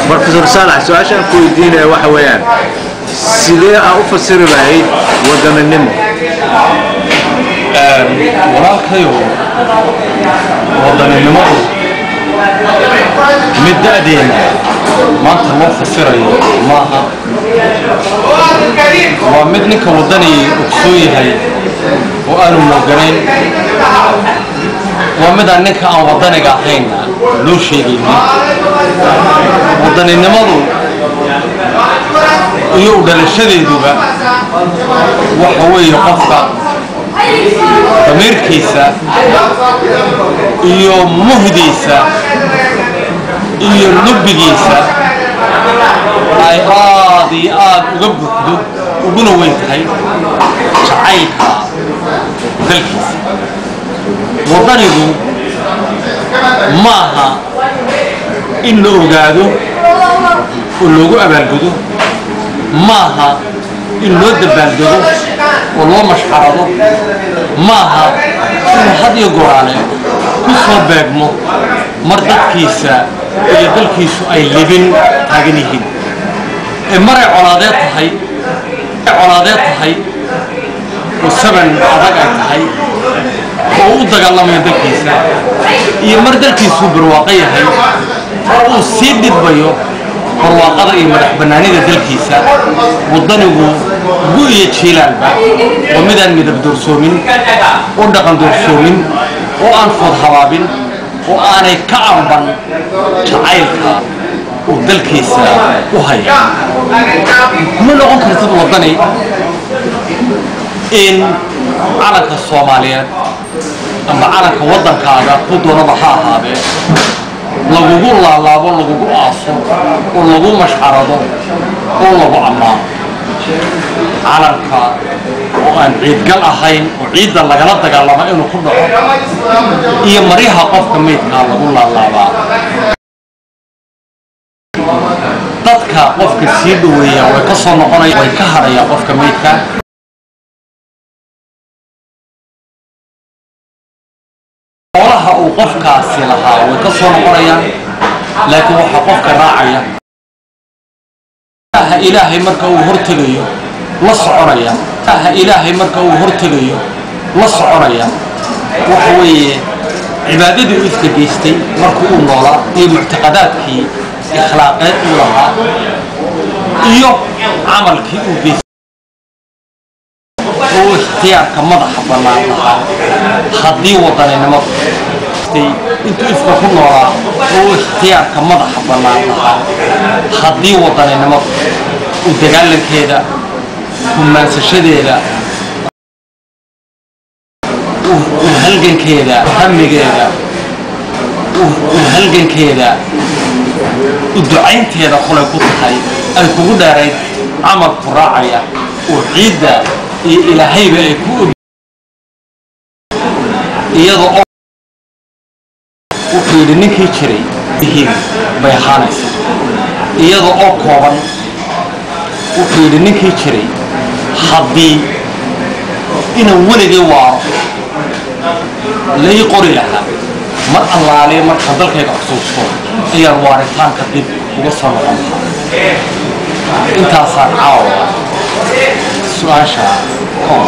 Professor Saalax, su-aashaan ku weydiinaya waxa weeyaan, sidee aa u fasiri lahayd wadaninimo? Walaalkayow, wadaninimadu mid da'deena maanta loo fasirayo maaha. Waa mid ninka waddani ogsoon yahay oo aanu mooganayn. Waa midaan ninka aan waddaniga ahayn loo sheegaynin. Wadaninimadu iyo u dhalashadeeduba waxa weeye qofka damiirkiisa iyo muhdiisa iyo lubbigiisa ay aad iyo aad uga buuxdo, uguna weyn tahay jacaylka dalkiisa. Waddanigu maaha in la ogaado oo loogu abaalgudo, maaha in loo dabaaldego oo loo mashxarado, maaha inuu had iyo goraale ku soo beegmo mar dadkiisa iyo dalkiisu ay libin taagan yihiin, ee maray colaadeed tahay, colaadeed tahay oo saban adag ay tahay oo u dagaalamayo dalkiisa, iyo mar dalkiisuu barwaaqo yahay oo uu sii dhidbayo barwaaqada iyo madax bannaanida dalkiisa. Waddanigu gu iyo jiilaalba waa midaan midab doorsoomin oo dhaqan doorsoomin oo aan food habaabin oo aanay ka amban jacaylka uu dalkiisa u haya. Kuma noqon kartid waddani in calanka Soomaaliyeed amba calanka waddankaaga ku doonaba ha ahaadee lagugu laalaabo, lagugu aaso oo lagu mashxarado oo lagu ammaano. Calanka oo aan ciidgal ahayn oo ciidda lagala dagaalamo inuu ku dhaco iyo maryaha qofka meydkaa lagu laalaabaa, dadka qofka sii dhoweeya way ka soo noqonaya, way ka hadhayaan qofka meydka. Xoolaha uu qofkaasi lahaa way ka soo noqonayaan, laakiin waxaa qofka raacaya Ilaahay marka uu hortegayo la soconaya, Ilaahay marka uu hortegayo la soconaya waxa weeye cibaadadii uu ifka geystay markii uu noolaa iyo muctaqadaadkii ikhlaaqeed uu lahaa iyo camalkii uu geystay oo ikhtiyaarka madaxa bannaan lahaa. Haddii wadaninimadu intuu ifka ku noolaa oo ikhtiyaarka madaxa bannaan lahaa, haddii wadaninimadu uu dagaalankeeda, kumaansashadeeda, u halgankeeda, hamigeeda, u halgankeeda, u ducaynteeda kolay ku tahay ay kugu dheerayd camalku raacaya oo ciidda iyo Ilaahayba ay ku og iyada oo wuxuu yidhi ninkii jiray yihiin bay ahaanaysa iyada oo kooban. Wuxuu yidhi ninkii jiray, haddii inaan weligay waaro lai qori lahaa, mar allaale markaan dalkayga xusuusto ayaan waaritaanka dib uga soo noqon lahaa. Intaasaan caawa su-aasha ka.